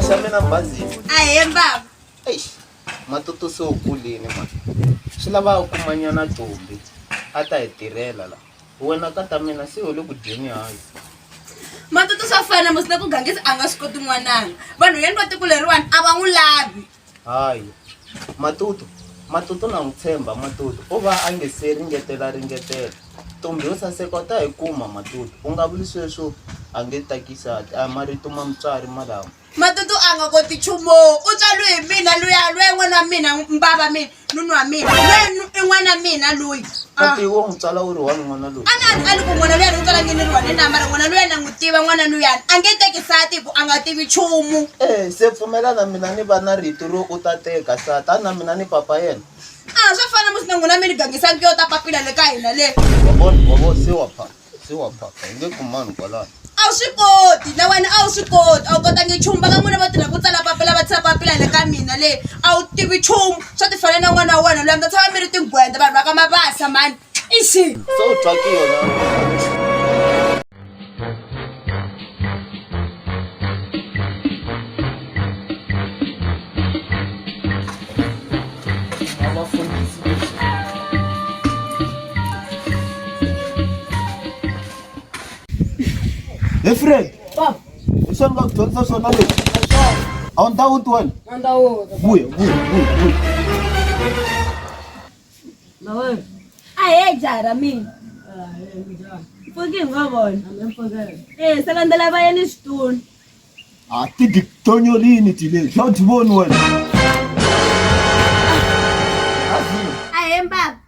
xa mina mbazini. Ahee mbava. Eish, matutu se u kulini mani. Swi lava a kumanyana ntombi a ta hi tirhela la. Wena ka ta mina se u le ku dyeni hayi. Matutu swa fana musi na ku gangisa a nga swi koti n'wananga. Vanhu yeni va tiko leriwani a va n'wi lavi. Hayi. Matutu, Matutu na n'wi tshemba Matutu u va a nge se ringetela ringetela. Ntombi yo saseka u ta yi kuma Matutu. U nga vuli sweswo a nge takisati a marito ma mutswari malamo. Matutu a nga koti nchumu u tswariwe hi mina luya luya n'wana wa mina mbava mina nunu wa mina luya i n'wana wa mina luyi Kati wo n'wi tswala u ri one n'wana loyi. A na a ni ku n'wana luya ni n'wi tswala nge ni ri one na mara n'wana luya na n'wi tiva n'wana luyani a nge teki nsati hi ku a nga tivi nchumu. Eh se pfumela na mina ni va na rito ro u ta teka nsati a na mina ni papa yena. A swa fana musi na n'wina mi ni gangisanga ku yo ta papila le ka hina le. Wa vona wa vona se wa phapha. Se wa phapha hi nge kumani kwalano. A wu swi koti na wena a wu swi koti a wu kotangi nchumu va ka n'wina va tirha ku tsala papila va tsala papila le ka mina le a wu tivi nchumu swa ti fana na n'wana wa wena luya mi ta tshama mi ri tinghwenda vanhu va ka mabasa mani ixi Se u twa ki yona. He Fred. Baba. Hi swona va ku dyondzisa swona leswi. A wu ndawuti wena? A ndawuti. Vuya, vuya, vuya, vuya. Na wena. Ahee jaha ra mina. Mpfuki hi nga vona. Eh, se landzela va yeni xitulu. A ti di tonyolini ti leti. A wu ti voni wena. Ahee mbaba.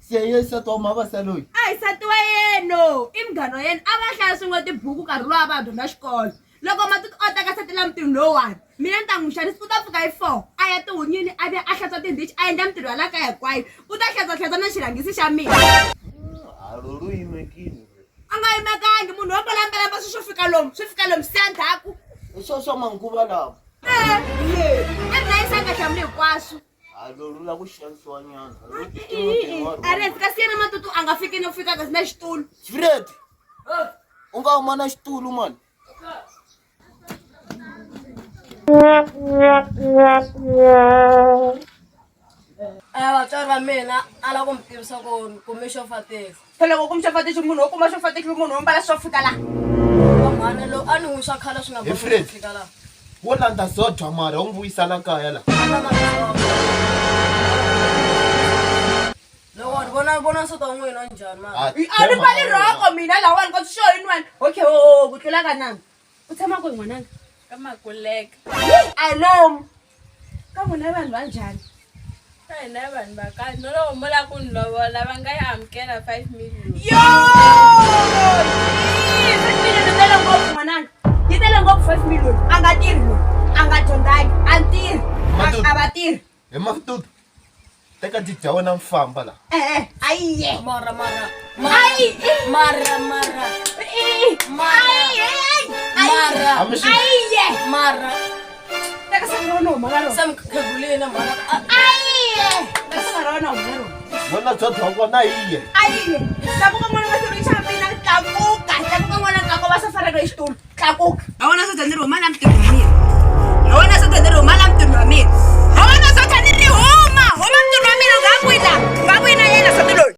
Se ye nsati wa mavasa loyi. A hi nsati wa yena i munghana wa yena a va hlaya swin'we tibuku nkarhi lowu a va dyondza xikolo loko matutu o teka nsati la mutini lowuwani mina ni ta n'wi xanisa u ta pfuka hi 4 a ya tihunyini a vuya a hlantswa tindichi a endla mintirho ya la kaya hinkwayo u ta hlantswa hlantswa na xirhangisi xa mina A lolu yimekile. A nga yimekangi munhu wo mbalambalamba swi swo fika lomu swi fika lomu siya ndzhaku. Hi swo swa manguva lawa. Eh, a ri na yisa nga hlamuli hinkwaswo. A lolu la ku xanisiwa nyana. A ri kasi yena matutu a nga fiki no fika kasi na xitulu. Fred. U nga huma na xitulu mani. A vatswari va mina a lava ku mi tivisa ku ni kume xo fatisa. Phela loko ku mi xo fatisa munhu wo kuma xo fatisa munhu wo mbala swo fika laha. Va mhani lowu a ni n'wi swa khale swi nga He bohi Fred. ku fika laha. Wo landza Zodwa mara u n'wi vuyisa la kaya la. Loko ni vona vona nsati wa n'wina njhani mara. Ah, A ni mbali rhoko mina lawani ka swi xo yin'wana. Okay, o ku tlula ka nanga. U tshama kwihi n'wananga? Ka Makuleke. I know. Ka n'wina vanhu va njhani? Ka hina vanhu va kahle. No loko mo lava ku ni lovola va nga yi amukela 5 million. Yo! 5 million yi tele ngopfu n'wananga. Yi tele ngopfu 5 million. A nga tirhi loyi. A nga dyondzangi. A tirhi. A va tirhi. He Matutu. Teka dyi wena mi famba la. Eh, ayiye. Mara mara. Ayi. Mara mara. Mara. Mara. Ayiye. Mara. Teka saka ra wena huma ka rona. Se mi khegulile mhana. Ayiye. Teka saka ra wena huma ka rona. Vona Zodwa wa kona ayiye. Ayiye. Tlakuka n'wana wa xirho xa mina tlakuka. Tlakuka n'wana tlakuka va safareka hi xitulu. Tlakuka. A wona sodza ni ri huma la mutirhi wa mina. A wona sodza ni ri huma la mutirhi wa mina.